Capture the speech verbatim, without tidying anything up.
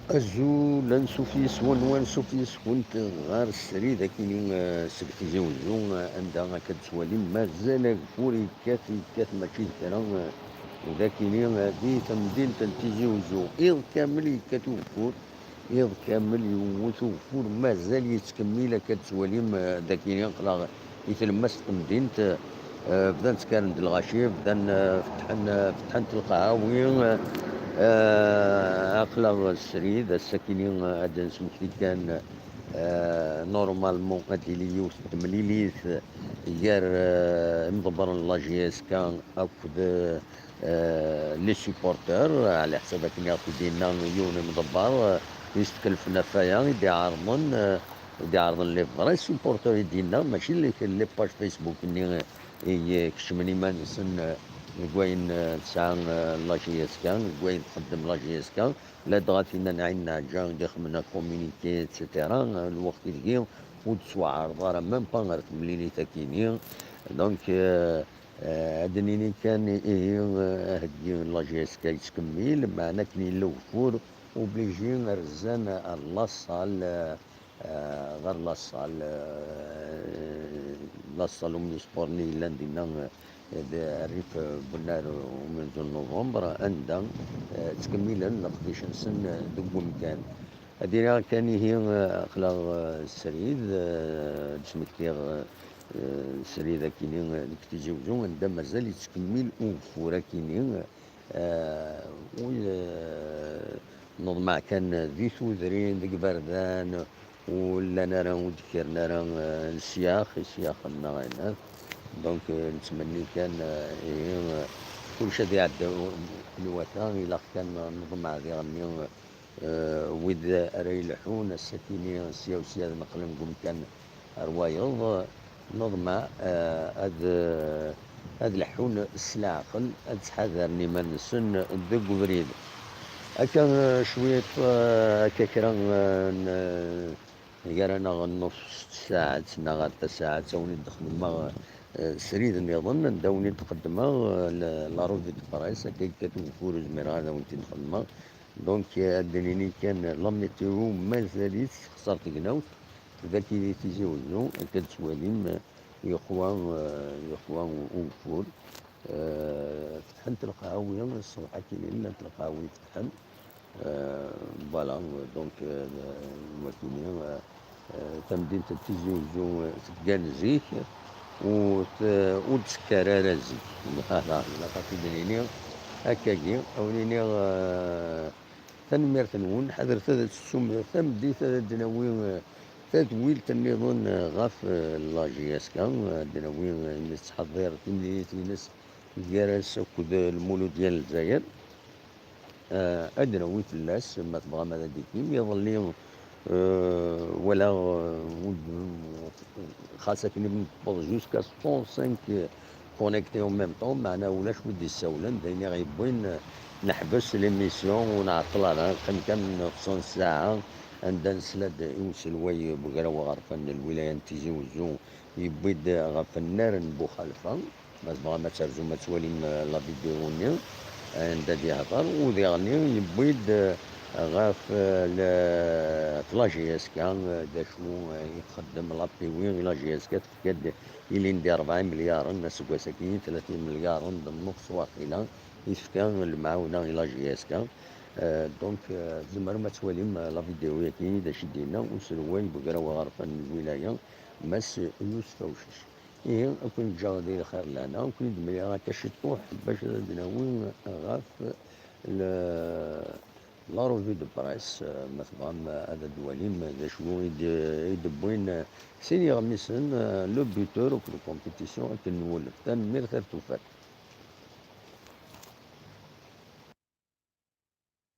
Azul, ansuf yes-wen, wansuf yes-kent ɣer srid akini, eh, seg Tizi Uzzu, eh, anda akka d-tettwalim mazal ageffur yekkat, yekkat mačči d kra, eh, d akini, eh, di temdint n Tizi Uzzu. Iḍ kamel yekkat ugeffur, iḍ kamel yewwet ugeffur, mazal yettkemmil akka d-tettwalim, eh, d akini aql-aɣ i tlemmast n temdint, eh, bdan ttkaren-d lɣaci, bdan, eh, fettḥen, eh, fettḥent lqaɛawi, eh, aql-aɣ srid, ass-akini, eh, ad d-nesmekti kan, eh, normalement ad d-tili yiwet n temlilit gar, eh, imḍebbren n la J S K akked, eh, les supporters, ɛla ḥsab akken i ɣ-t-id-yenna yiwen imḍebber, eh, yestkellfen ɣef waya, i d-iɛerḍen, eh, i d-iɛerḍen les vrais supporters i d-yenna, mačči les, les pages Facebook-nni i ikecmen iman-nsen, eh, deg wayen, eh, tesɛa, eh, la J S K, deg wayen txeddem la J S K, ladɣa tinna n Ɛin Naɛǧa i d-ixemmen communiqué, et cetera. Eh, lweqt ideg ur d-tettwaɛreḍ ara même pas ɣer temlilit akini. Donc, eh, eh, ad d-nini kan ihi, eh, aheggi n la J S K yettkemmil, meɛna akken yella ugeffur, obligé rrzan ar la salle, eh, eh, ɣer la salle, eh, la salle omnisport-nni yellan dinna, eh, d rrif, eh, Bunnar umenzu n November, anda, eh, ttkemmilen leqdic-nsen, eh, deg umkan. Ad iniɣ kan ihi, eh, aql-aɣ, eh, srid, eh, ad d-smektiɣ, eh, srid akini, eh, deg Tizi Uzzu, anda mazal yettkemmil ugeffur akini, eh, ur, eh, neḍmeɛ kan di tudrin, deg iberdan, ur llan ara, ur d-kkren ara, eh, lesyax, isyaxen neɣ ayen. Donc, eh, nettmenni kan, eh, ihi, eh, kullec ad iɛedda nwata, ilaq kan neḍmeɛ diɣenni, eh, wid ara ileḥḥun, ass-akini sya u sya ad neqqlen deg umkan ar wayeḍ, neḍmeɛ, eh, ad, eh, ad leḥḥun s leɛqel, ad ttḥadaren iman-nsen deg ubrid. Akka, eh, cwiṭ, eh, akka kra, eh, n, eh, gar-aneɣ n nus tsaɛet neɣ ar tasaɛet, ad wen-id-xedmeɣ, eh, srid nniḍen, anda ad wen-id-xedmeɣ, eh, la, la revue de presse, akka yekkat ugeffur ur zmireɣ ad wen-t-id-xedmeɣ. Donc, eh, ad d-nini kan la météo mazal-itt texṣer tegnawt, dagi di Tizi Uzzu, akka d-tettwalim, eh, yeqwa, eh, yeqwa ugeffur. Eh, fetḥent lqaɛawi, ṣṣbeḥ akkin llant lqaɛawi fetḥen. Eh, voilà, donc, eh, wakini, eh, eh, tamdint n Tizi Uzzu, eh, teggan zik, ur t-, ur d-tekker ara zik. Voilà, ilaq ad t-id-nini akkagi, ad wen-iniɣ, eh, tanemmirt-nwen, ḥadret ad tettum tameddit, ad d-nawi, eh, tadwilt nniḍen, eh, ɣef, eh, la J S K, ad d-nawi, eh, imi tettḥeḍḍir timlilit-ines gar-as akked Lmuludya n Lezzayer. Eh, ad d-nawi fell-as, ma tebɣam ad d-ikim. Iḍelli, eh, walaɣ, eh, xas akken i d-newweḍ jusqu'à cent cinq connectés en même temps, meɛna ulac wi d-issawlen, d ayen i ɣ-yewwin, eh, neḥbes l'émission ur nɛeṭṭel ara, neqqim kan neqṣen ssaɛa, anda nesla-d i uselway n Ugraw Aɣerfan n lwilaya n Tizi Uzzu, yewwi-d ɣef nnar n Buxalfa. Ma tebɣam ad terzum ad twalim, eh, la vidéo-nni, eh, anda d-ihder, u diɣenni yewwi-d, eh, ɣef, eh, le-, ɣef la J S K, eh, d acu, eh, i txeddem la P W i la J S K, tefka-d ilindi rebɛa imelyaren, aseggas-agi tlatin imelyaren d nnefṣ waqila i tefka lemɛawna i la J S K. Eh, donc, eh, tzemrem ad twalim, eh, la vidéo-yagi d acu i d-yenna uselway n Ugraw Aɣerfan n lwilaya, Mass Yusef Awcic. Ihi, ad ken-ǧǧeɣ di lxir lehna, ad ken-id-mlileɣ akka ciṭuḥ bac ad d-nawi ɣef le-, la revue de presse, eh, ma tebɣam, eh, ad d-twalim d acu i d-, i d-wwin, eh, sin yeɣmisen, eh, le buteur akked la compétition akken nwulef. Tanemmirt ar tufat.